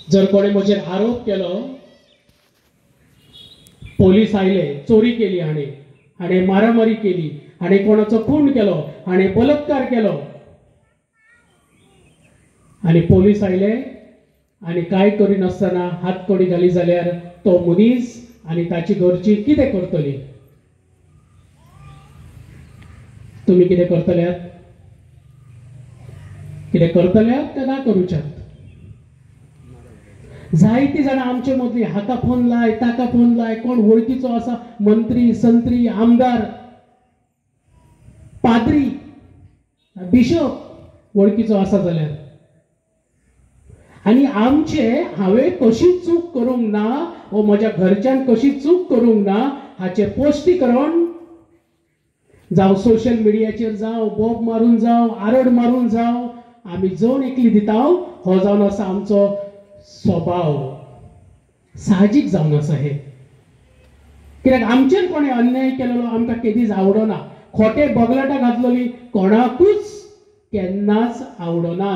जर कोणें म्हजेर आरोप केलो, पोलीस आयले, चोरी केली हाणें, हाणें मारामारी केली, हाणें कोणाचो खून केलो, हाणें बलात्कार केलो, आनी पोलीस आयले आनी कांय करिनासतना हातकडी घाली जाल्यार तो मनीस आनी ताची घरची कितें करतली? तुमी कितें करतल्यात? कितें करतल्यात काय ना करूच्यात? जायतीं जाणां आमचे मदलीं हाका फोन लाय, ताका फोन लाय, कोण वळखीचो आसा, मंत्री, संत्री, आमदार, पाद्री, बिशप वळखीचो आसा जाल्यार, आनी आमचे हांवें कशी चूक करूंक ना वो म्हज्या घरच्यान कशी चूक करूंक ना हाचें स्पश्टीकरण जावं सोशल मिडियाचेर जावं, बोब मारून जावं, आरड मारून जावं, आमी जण एकली दिता. हो जावन आसा आमचो स्वभाव, साहजीक जावन आसा हें. कित्याक आमचेर कोणें अन्याय केलेलो आमकां केदीच आवडना, खोटे बगलाटां घातलेली कोणाकूच केन्नाच आवडना.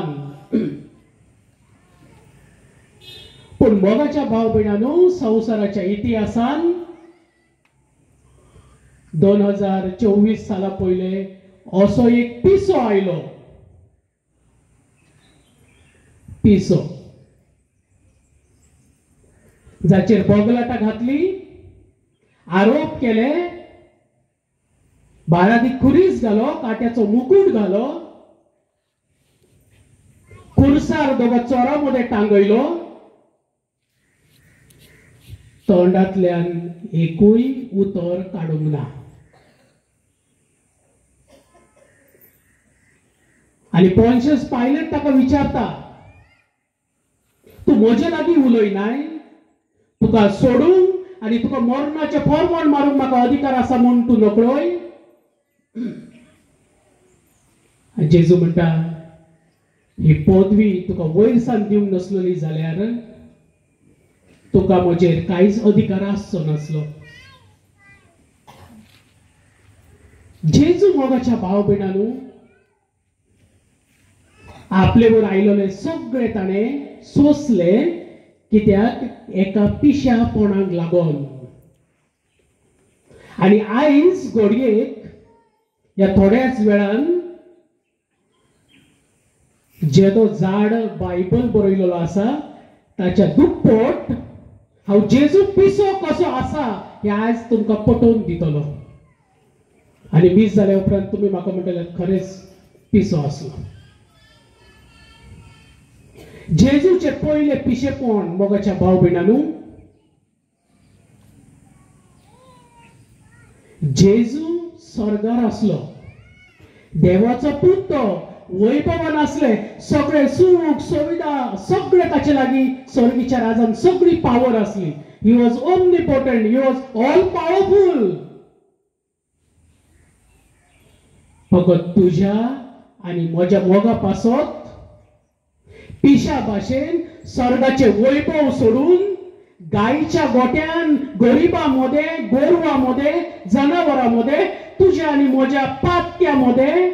पूण मोगाच्या भाव भयणांनो, संवसाराच्या इतिहासान 2024 साला पयले असो एक पिसो आयलो, पिसो जाचेर बगलाटां घातली, आरोप केले, बारादी खुरीस घालो, काट्याचो मुकूट घालो, कुर्सार दोगा चोरा मदें टांगयलो, तोंडांतल्यान एकूय उतर काडूंक ना. आनी पॉन्शियस पायलट ताका विचारता, तूं म्हजे लागीं उलयनाय, तुका सोडूंक आनी तुका मरणाचें फॉर्मोण मारूंक म्हाका अधिकार आसा म्हूण तूं नकळय? जेजू म्हणटा, ही पदवी तुका वयरसान दिवंक नासलेली जाल्यार तुका म्हजेर कांयच अधिकार आसचो नासलो. जेजू मोगाच्या भाव भयणांनो, आपले वर आयलेले सगळे ताणें सोंसले, कित्याक एका पिशापणाक लागून. आनी आयज घडयेक ह्या थोड्याच वेळान जेदो जाड बायबल बरयलेलो आसा ताच्या दुप्पट हांव जेजू पिसो कसो आसा हें आयज तुमकां पटोवन दितलो. आनी मीस जाल्या उपरांत तुमी म्हाका म्हणटले खरेंच पिसो आसलो. जेजूचे पयले पिशेपण मोगाच्या भाव भयणांनो, जेजू स्वर्गार आसलो, देवाचो पूत तो, वैभवान आसले, सगळे सुख सुविधा सगळे ताचे लागीं, स्वर्गीच्या राजान सगळी पावर आसली. He was omnipotent, he was all powerful. फकत तुज्या आनी म्हज्या मोगा पासत पिशा भाशेन स्वर्गाचे वैभव सोडून गायच्या गोट्यान, गरिबां मदें, गोरवां मदें, जनावरां मदें, तुज्या आनी म्हज्या पात्या मदें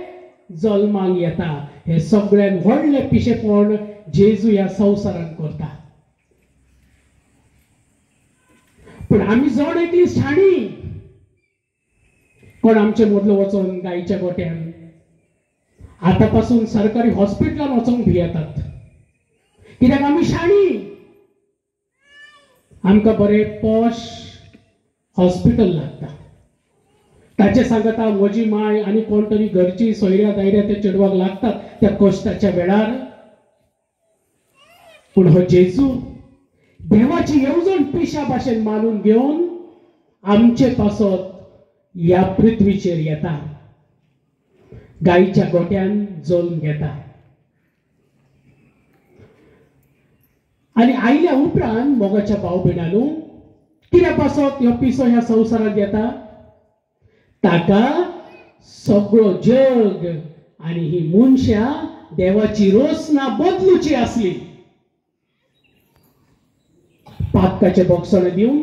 जल्माक येता. हे सगळ्यान व्हडलें पिशेपण जेजू ह्या संवसारान करता. पूण आमी जण एकली शाणी, कोण आमचे मदलो वचोन गायच्या गोट्यान आतां पासून सरकारी हॉस्पिटलान वचोंक भियेतात, कित्याक आमी शाणी, आमकां बरें पॉश हॉस्पिटल लागता. ताचे सांगता म्हजी माय आनी कोण तरी घरची सोयऱ्या दायऱ्या त्या चेडवाक लागतात त्या कश्टाच्या वेळार. पूण हो जेजू देवाची येवजण पिशा भाशेन मानून घेवन आमचे पासत ह्या पृथ्वीचेर येता, गायच्या गोट्यान जल्म घेता. आनी आयल्या उपरांत मोगाच्या भाव भयणांनो, कित्या पासत ह्यो पिसो ह्या संवसारांत येता? ताका सगळो जग आनी ही मनशां देवाची रोसना बदलूची आसली. पातकाचे बोगसणे दिवन